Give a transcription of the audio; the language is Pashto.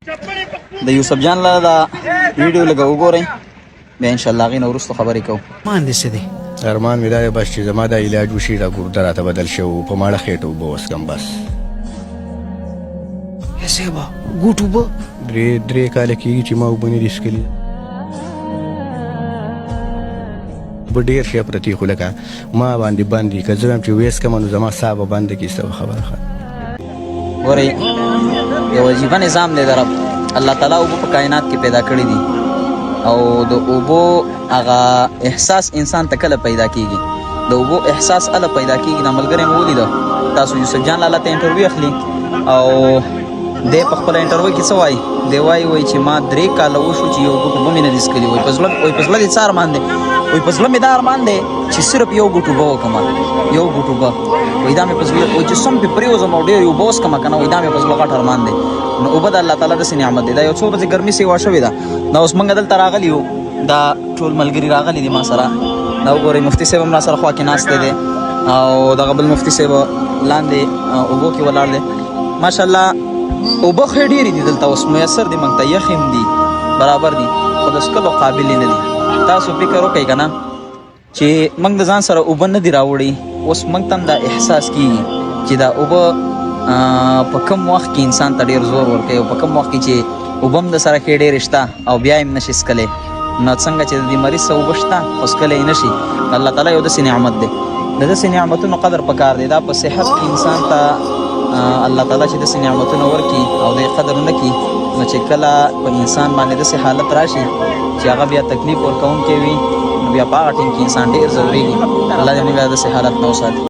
د یوسف جان لالا دا ویډیو لږه وګورئ، بیا ان شاء الله هغې نه وروسته خبرې کوو. ارمان دې څه دی؟ ارمان مې دا دی بس چې زما دا علاج وشي، دا ګرده راته بدل شي او په ماړه خېټه اوبه وڅښم بس. صاحبه، ګوټ اوبه؟ درې کاله کېږي چې ما اوبه نه دي څښلي. اوبه ډېر ښې پرتې، خو لکه ما باندې بند دي، که زه وایم چې ویې څښم نو زما ساه به بنده کړي. څه خبره ښه. ګورئ، یو عجیبه نظام دی د رب الله تعالی. اوبه په کائنات کې پیدا کړي دي او د اوبو هغه احساس انسان ته کله پیدا کیږي؟ د اوبو احساس اله پیدا کیږي. دا ملګری مو ولیده تاسو، یوسف جان لالا ته انټرویو اخلي او دی په خپله انټرویو کې څه وایي؟ دی وایي، وایي چې ما 3 کاله وشو چې یو ګوټ اوبه مې نه دي څښلي. وایي په زړه، وایي په زړه دې څه ارمان دی؟ وایي په زړه مې دا ارمان دی چې صرف یو ګوټ اوبه وکړم، یو ګوټ اوبه. وایي دا مې په زړه، وایي چې سم پې پرېوځم او ډېرې اوبه وڅښم که نه، وایي دا مې په زړه غټ ارمان دی. نو اوبه د الله تعالی داسې نعمت دی. دا یو څو ورځې ګرمي سیوا شوې ده. دا اوس موږ دلته راغلي یو، دا ټول ملګري راغلي دي ما سره. دا وګورئ، مفتي صاحب هم را سره خوا کې ناست دی او دغه بل مفتي صاحب لاندې اوبو کې ولاړ دی. ماشاءالله، اوبه ښې ډېرې دي دلته، اوس میسر دي موږ ته، یخ هم دي، برابر دي، خو د څښلو قابل نه دي. تاسو فکر وکړئ که نه چې موږ د ځان سره اوبه نه دي راوړي، اوس موږ ته هم دا احساس کیږي چې دا اوبه په کم وخت کې انسان ته ډېر زور ورکوي او په کم وخت کې چې اوبه هم د سره ښې ډېرې شته او بیا یې هم نشي څښلی. نو څنګه چې د دې مریض سره اوبه شته خو څښلی یې نشي، الله تعالی یو داسې نعمت دی، د داسې نعمتونو قدر پکار دی. دا په صحت کې انسان ته الله تعالی چې داسې نعمتونه ورکړي او د قدر نه کړي، نو چې کله په انسان باندې داسې حالت راشي چې هغه بیا تکلیف ورکوونکی وي، نو بیا په هغه ټیم کې انسان ډېر ځورېږي. الله دې موږ داسې حالت نه وساتي.